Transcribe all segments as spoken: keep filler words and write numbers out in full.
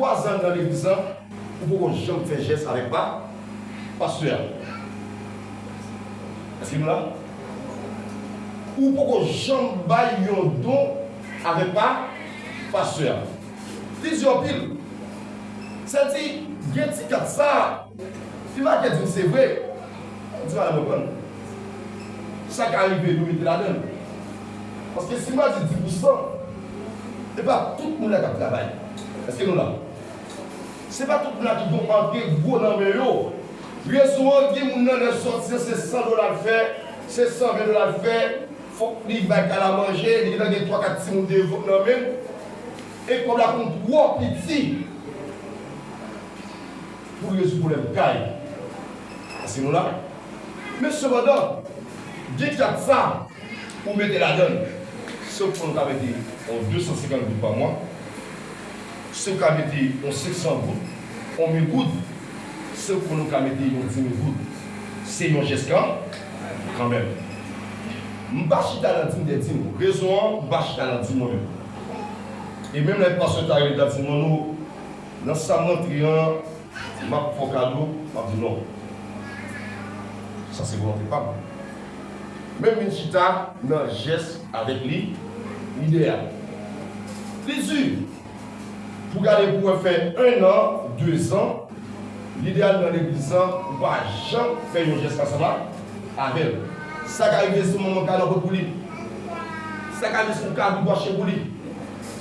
twa zan nan legliz lan, ou poko janm fè jès avèk pa, pastè a. Èske nou la? Ou poko janm bay yon don avèk pa, pastè a. Plizyè pil. Sèdi, gen ti kat sa, li make di m se vre. M di, "Madanm, mwen konprann." Sa ka rive, nou mete ladan l. Paske si m pa di dis pousan, e pa tout moun la k ap travay. Èske nou la? Se pa tout moun la ki gon antre gwo nan men yo. Rezon an, gen moun nan lè sòti an, se san dola l fè, se san ven dola l fè, fòk li bay kay la manje, li gentan gen twa kat timoun devant nan men l. E kòb la konn twò piti pou l rezoud pwoblèm kay. Èske nou la? Men sepandan, gen kat sa, ou mete ladan l. Se ou konn ka mete yon de san senkant goud pa mwa. Se ou ka mete yon senk san goud, yon mil goud. Se ou konn ou ka mete yon di mil goud. Se yon jès kan, kanmenm. M pa chita nan dim dè dim. Rezon an, m pa chita nan dim mwen menm. E menm lè pastè ta rele ta di, "Non, nou, nan sa m rantre an, m ap fè w kado," m ap di, "Non. Sa se volonte pa m." Men m vin chita nan jès avèk li, lidè a. Li di, pou gade pou wè fè en an, de zan, lidè a nan legliz lan, ou pa janm fè yon jès ansanm avè l. Sa ka rive se yon manman kado ou pot pou li. Sa ka rive se yon kado ou achte pou li.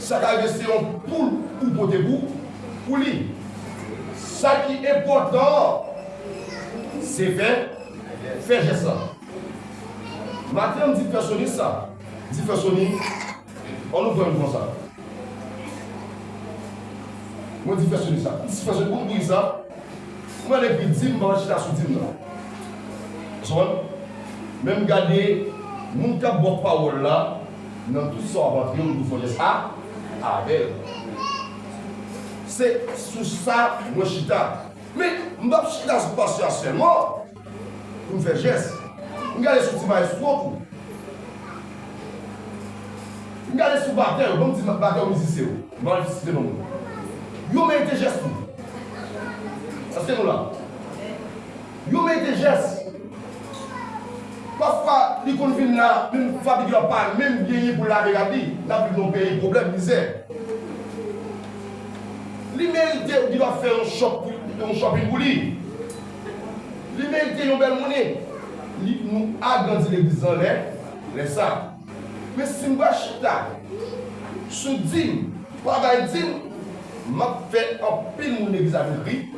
Sa ka rive se yon poul ou pote pou, pou li. Sa ki enpòtan, se fè, fè jès la. Maten an, m di fè Sony sa. M di fè Sony, ann nou pran yon konsa. Mwen di fè Sony sa. M di fè Sony, pou m di sa. Mwen epi di m pa chita sou di m nan. Ou konprann? Men m gade moun k ap ba w pawòl la, nan tout sa w ap antre, ou dwe fè jès a, avè l. Se sou sa mwen chita. Men m p ap chita sou pastè a sèlman pou m fè jès. M gade sou ti maestro tou. M gade sou batè yo, ban m di batè yo, mizisyen yo. M pa vle site non moun. Yo merite jès tou. Èske nou la? Yo merite jès. Pafwa, li konn vin la, menm fabrik yo pa menm genyen pou lave rad li. N ap viv nan yon peyi pwoblèm, mizè. Li merite ou ki dwa fè yon shop, yon shopping pou li. Li merite yon bèl monnen. Li, nou agrandi legliz lan lè, lè sa. Men si m pa chita sou dim, pa bay dim, m ap fè anpil moun legliz la vin ri,